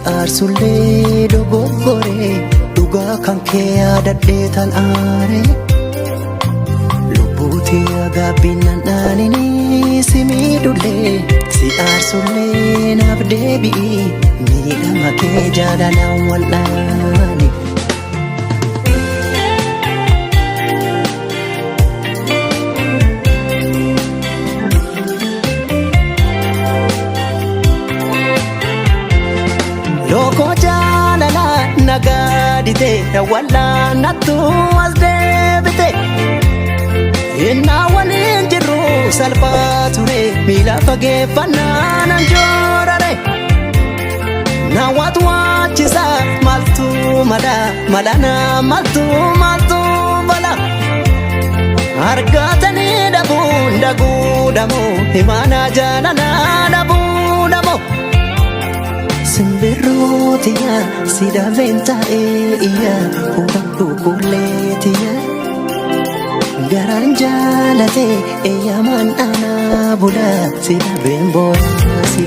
Aarsullee dogoggoree dhugaa kan kee yaadadhee tan aare. Lubbuutii gaabbiin nan dhaaninii si miidhullee si aarsullee naaf deebi'i miidhama kee jaalalaan wal'aani. Lookoo jaalalaa nagaadite wal'aanattu as deebite. Innaa waliin jirru salphaa ture miila fageeffannaa nan joorare. Naawwatu waachisa maaltu mala malana maaltu maaltu bala. Argatanii dhabuun daguu dhamoo himaanaa jaalalaa dhabuu dhamoo. Simbirrootiya si dhabeen taa'ee iyya hubadhu kulleetiya. Garaan jaalate eeyyamaan aanaa bula si dhabeen booya si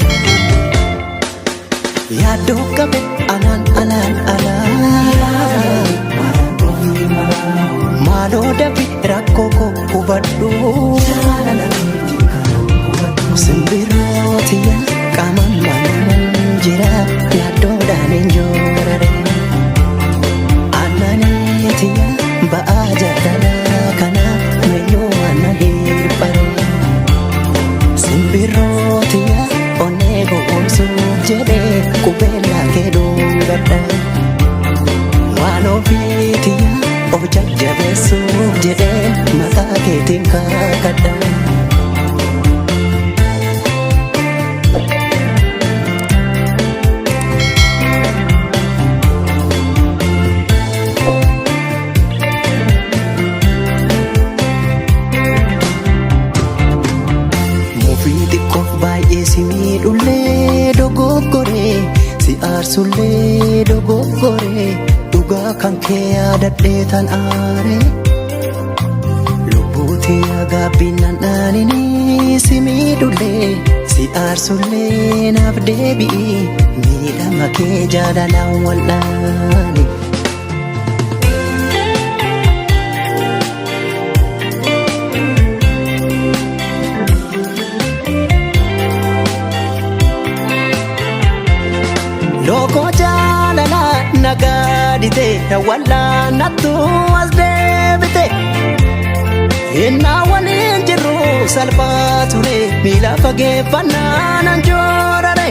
Yaaddoo qabe alaan alaan alaan. Maaloo dafi rakkoo koo hubadhu. Simbirrootiya qaamaan malumaan jira yaaddoodhaan hin joorare. Aannaneetiya ba'aa jaalalaa kana meenyumaan na hirphare. Simbirrootiya onnee gowwoomsuuf jedhee qubeellaa kee dhungadha. Waan ofiitiya of jajjabeessuuf jedhee maqaa keetiin kakadha. Mufii xiqqoof baay'ee si miidhullee dogoggoree si aarsullee dogoggoree dhugaa kan kee yaadadhee tan aare. Lubbuutii gaabbiin nan dhaaninii si miidhullee si aarsullee naaf deebi'i miidhama kee jaalalaan wal'aani. Lookoo jaalalaa nagaadite wal'aanattu as deebite. Innaa waliin jirru salphaa ture miila fageeffannaa nan joorare.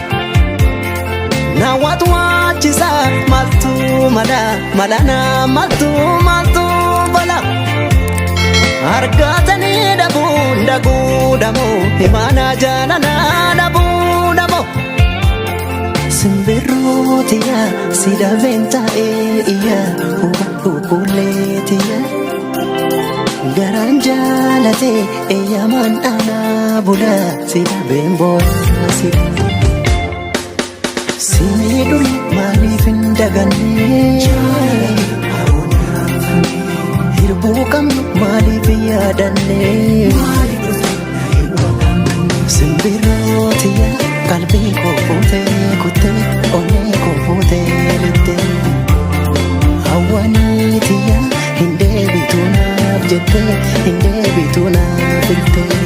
Naawwatu waachisa maaltu mala malana maaltu maaltu bala. Argatanii dhabuun daguu dhamoo himaanaa jaalalaa dhabuu dhamoo. Simbirrootiya si dhabeen taa'ee iyya hubadhu kulleetiya. Garaan jaalate eeyyamaan aanaa bula si dhabeen booya si Si miidhule maaliif hin daganne? Hirbuu qabnu maaliif hin yaadanne? Simbirrootiya qalbii koo fuutee kuttee onnee koo fuutee lixxee. Hawwaniitiya hin deebitu naaf jettee hin deebitu naaf iltee.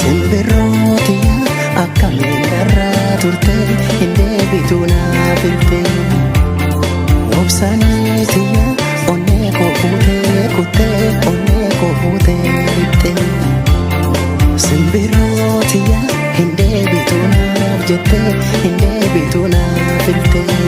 Simbirrootiya akkamiin darraa turte hin deebitu naaf iltee. Obsaniitiya onnee koo fuutee kuttee onnee koo fuutee lixxee. Simbirrootiya hin deebitu naaf jettee hin deebitu naaf iltee.